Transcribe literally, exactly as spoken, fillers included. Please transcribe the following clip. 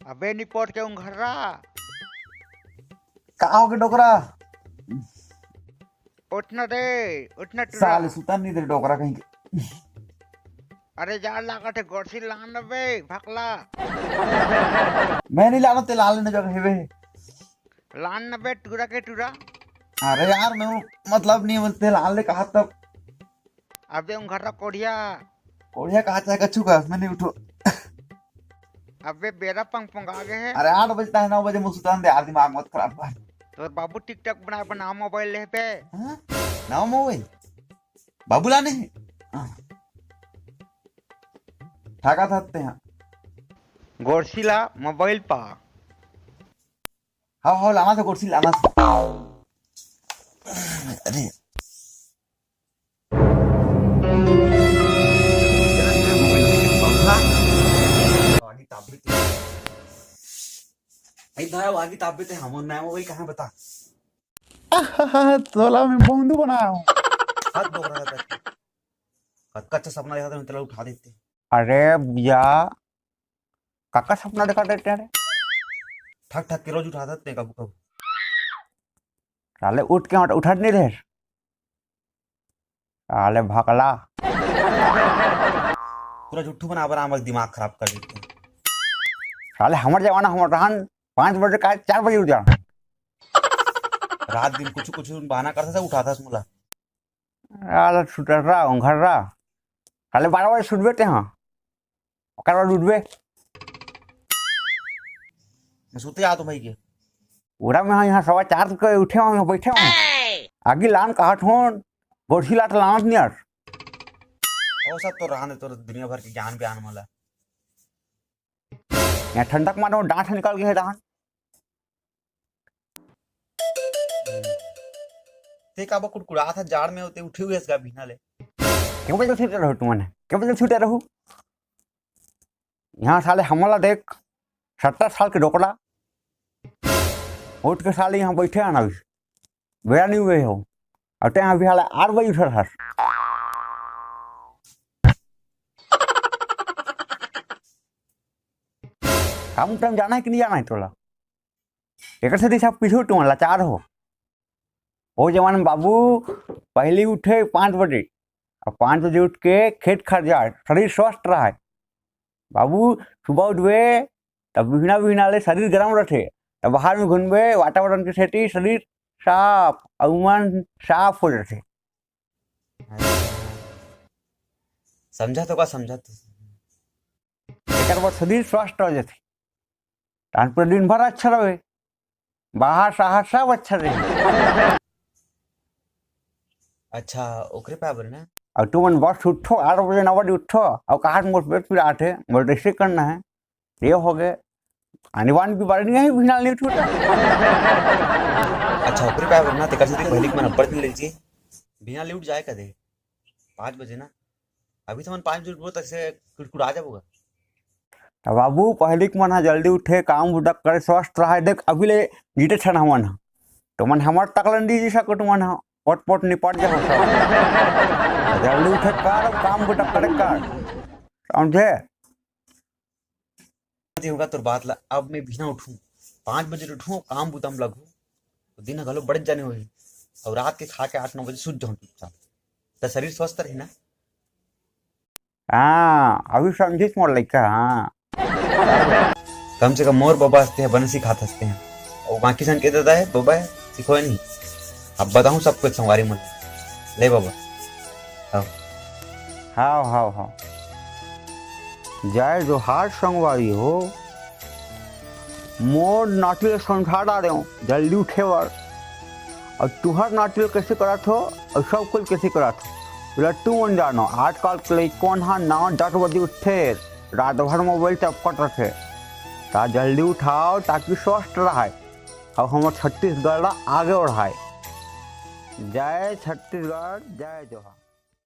अबे निपोट के उंघर्रा। का होगे डोकरा? उठ ना दे, उठ ना टुरा। साले सुतन नहीं दे डोकरा कहीं के। अरे जाड़ लागत हे, गोरसी लान न बे, भकला। मैं नहीं लानों, ते लान लेना जगह हेवे। लान न बे, टुरा के टुरा। अरे यार, मैं वो मतलब नहीं बोलते, लान ले कहा तब। अबे उंघर्रा कोढ़िया। कोढ़िया कहा चाहे कछु का, मैं नहीं उठो। अबे बेरा पंग पंगा गे हे। अरे आठ बजता है, नौ बजे मुझे सुतान दे यार, दिमाग मत खराब कर। तोर बाबू TikTok बनाए बर नवा मोबाइल ले बे। हाँ? नवा मोबाइल? बाबू लाने हे? हाँ। ठाका था ते हाँ। गोरसी ला मोबाइल पा। हाँ, हाँ, लाना था गोरसी, लाना था। अरे। ए भाई, आगी ताप देते हैं, हम नया मोबाइल कहाँ बता? आहाहा, तोला मैं बोंदू बनाया हूँ। हाथ दो रहा था। कच्चा सपना देखा था, मैं तेला उठा देते। अरे भैया, काका सपना देखा देते हैं रे? ठक ठक के रोज उठा देते हैं कबू कबू। साले उठ के उठ, उठा नहीं रहे। साले भकला। पूरा झुट्ठू बना बना हमर दिमाग खराब कर देते हैं। साले हमर जमाना हमर रहन पाँच बजे का चार बजे उठ जाना। रात दिन कुछ कुछ बहाना करता था, उठाता था मोला। साले सुतर्रा, उंघर्रा। साले बारह बजे सुतबे ते हाँ। ओकर बाद उठबे। मैं सुते आ तो भाई के। पूरा मैं यहाँ सवा चार के उठे हूँ, यहाँ बैठे हूँ। आगी लान कहत हूँ, गोरसी ला तो लानत नहीं यार। ओ सब तो रहने तो दुनिया भर के ज्ञान बयान मला। यहाँ ठंडक मानो डांट निकल गए रहन। ते काबर कुड़कुड़ात हस जाड़ में, ते उठे हुए हस का बिहना ले? क्यों बजे सुते रहू तुमन? क्यों बजे सुते रहू? यहाँ साले हमला देख, सत्तर साल के डोकरा उठ के साले यहाँ बैठे हन अभी, बेरा नहीं हुए हो, और ते अभी साले आठ बजे उठल हस। काम टाइम जाना है कि नहीं जाना है तोला? एकर सेती सब पीछू तुमन लाचार हो। ओ जमाना में बाबू पहली उठे पाँच बजे, और पाँच बजे उठ के खेत खार जाए, शरीर स्वस्थ रहे। बाबू सुबह उठबे तब बिहना बिहना ले शरीर गरम रथे, तब बाहर में घूमबे, वातावरण के सेती शरीर साफ और मन साफ हो जाथे। समझा तो का समझा तो। एकर बर शरीर स्वस्थ हो जाथे। तान पूरा दिन भर अच्छा रहे, बाहर साहर सब अच्छा रहे। अच्छा, ओकरे पाय बर ना? और तुमन बस उठो, आठ बजे, नौ बजे उठो, और कहा मोर पेट पिरात हे, मोर ऐसे करना है, ये हो गए। आने वान भी बारे नहीं है, बिना नहीं उठो। अच्छा, ओकरे पाय बर ना, तेकर सेती पहली के मन अब्बड़ दिन ले जी। बिना ले उठ जाए कदे। पाँच बजे ना, अभी तो मन पाँच बजे उठबो, तक से कुड़कुड़ा जाबो गा। त बाबू, पहली के मन ह जल्दी उठे, काम बुता करे, स्वस्थ रहे। देख, अभी ले जीते छन हमन ह, तो मन हमर तकलन दी जी सको, तुमन ह पोट पोट निपट जाओ सब। जल्दी उठे कर, काम बुता करे कर, समझे? होगा तोर बात ला, अब मैं बिना उठूं, पाँच बजे उठूं, काम बुता म लगूं, तो दिन घलो बड़े जाने होही, और रात के खा के आठ नौ बजे सुत जाऊं चुपचाप, त शरीर स्वस्थ रही ना। हाँ, अभी समझिस मोर लइका, हाँ। कम से कम मोर बबा हंसते हैं, बन सिखात हंसते हैं। और बाकी सन के दादा है, बबा है, सिखोए नहीं। अब बताऊं सब कुछ संगवारी मन। ले बबा। हाँ। हाँ, हाँ, हाँ। जय जोहार संगवारी हो। मोर नाती ल समझा डारे हूँ, जल्दी उठे बर। अउ तुहर नाती ल कइसे करत हो, अउ सब कोई कइसे करत हो, ओला तुमन जानो। आजकल के लइका मन ह नौ दस बजे उठथे, रात भर मोबाइल चपकत रथे। त जल्दी उठाओ, ताकि स्वस्थ रहय, अउ हमर छत्तीसगढ़ ला आगे बढ़ाय। जय छत्तीसगढ़, जय जोहार।